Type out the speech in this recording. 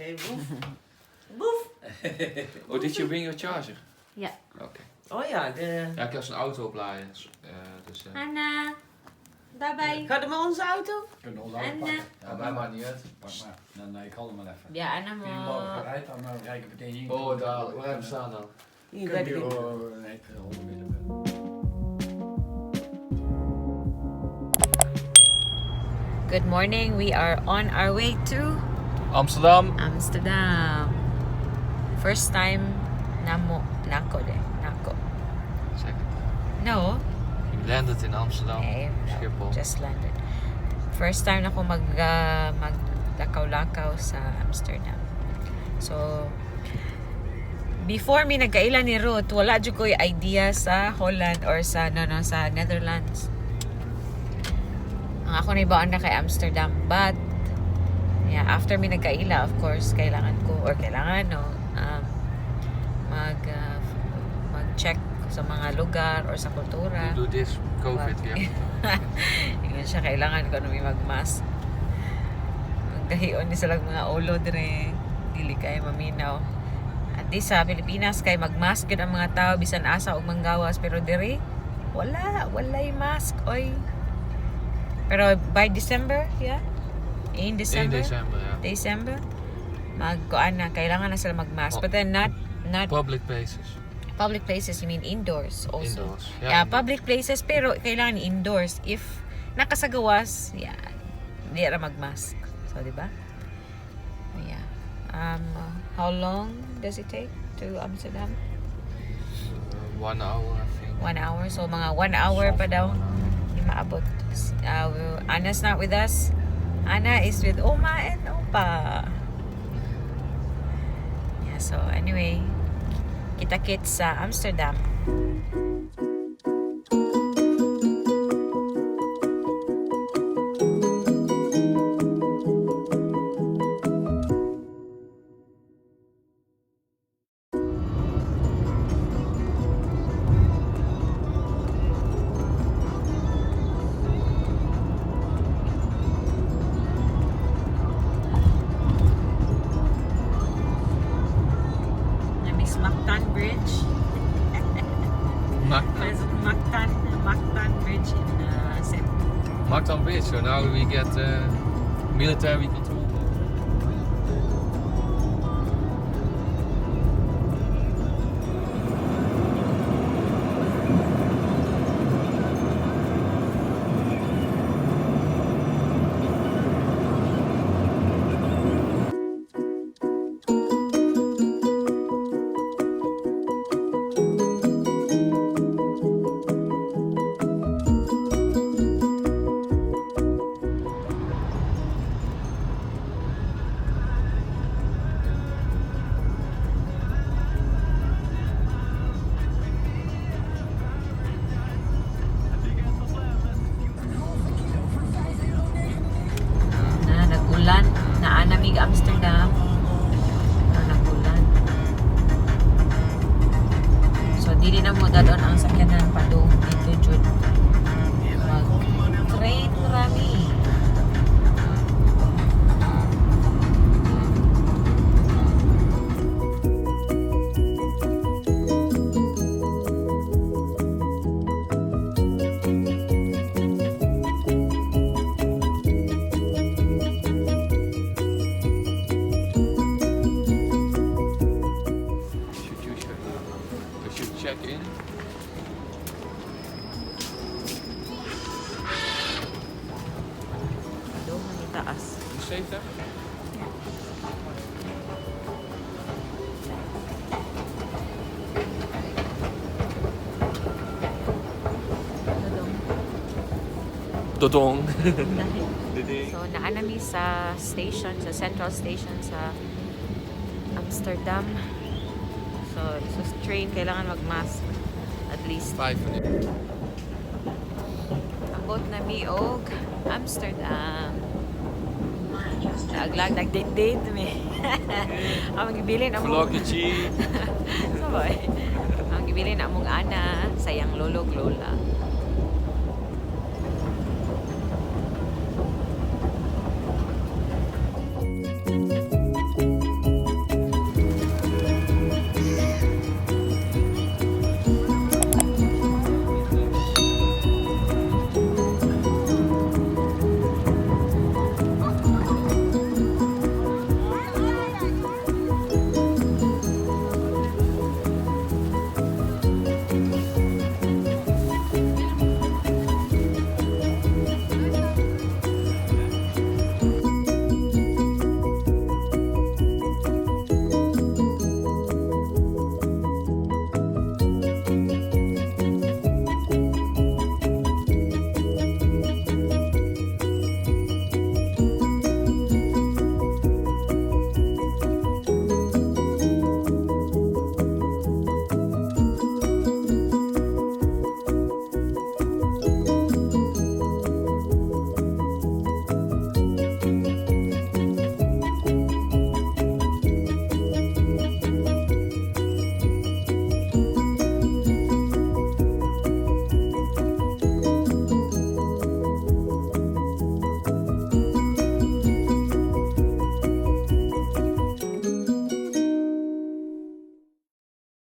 Hey, woef. Woef. Oh, did you bring your charger? Ja. Oké. Oh ja, de... Ja, ik kan zijn auto opladen. Dus Anna. Bye bye. Gaat het met onze auto? Kunnen we onze auto En, pakken? Ja, mij maakt niet uit. Pak maar. Dan, ik haal hem maar even. Ja, Anna Kun je mo. morgen rijdt, dan rijd ik meteen hier. Oh, daar. Waar hebben we staan dan? Hier bij de Kun je, winkel. oh, nee, 100 meter verder. Good morning. We are on our way to Amsterdam. Amsterdam. First time namo nako de nako. Second. No, You landed in Amsterdam. eh, Schiphol. just landed. First time nako maglakaw-lakaw sa Amsterdam. So before mi nagkaila ni Ruth, wala jud ko'y idea sa Holland or sa no no sa Netherlands. Ang ako na na kay Amsterdam, but yeah, after mi nagkaila, of course, kailangan ko or kailangan no mag-check sa mga lugar or sa kultura. You do this COVID, But- yeah. Ingon siya, kailangan ko numi mag-mask. Magdahion ni silang mga ulo dire. Dili kay maminaw. At least sa Pilipinas kay mag-mask gyud ang mga tao bisan asa og manggawas, pero dire wala, walay mask oy. Pero by December, yeah. In 1 December. December, ja. December magkuan na kailangan na sila mag-mask, Oh. but then not Public places. Public places, you mean indoors also? Indoors. Yeah, public places, pero kailangan indoors. If nakasagawas, yeah, di ra mag-mask. So, di ba? Yeah. How long does it take to Amsterdam? 1 hour, I think. 1 hour. So, mga 1 hour pa Something, daw 1 hour. yung maabot. Anna's not with us. Anna is with Oma and Opa. Yeah, so anyway, kita-kits sa Amsterdam. Namiss Mactan Bridge. Mactan. Mactan Bridge in Cebu. Mactan Bridge, so now we get military control. Na nag-ulan, naanamig Amsterdam. Pero nag-ulan. So dili na mo dadon ang sakyanan padung dito jud. Mag train rami. Should you check? You should check in. Padung na taas. You save them? Dodong. Dodong. So naanami sa station, sa Central Station sa Amsterdam. So sa train kailangan mag-mask at least. 5 minutes. Abot na mi og Amsterdam. Naglag nag-date-date mi. Ang gibilin among Vloggetje. Sabay. Ang gibilin among ana sa iyang lolo ug lola.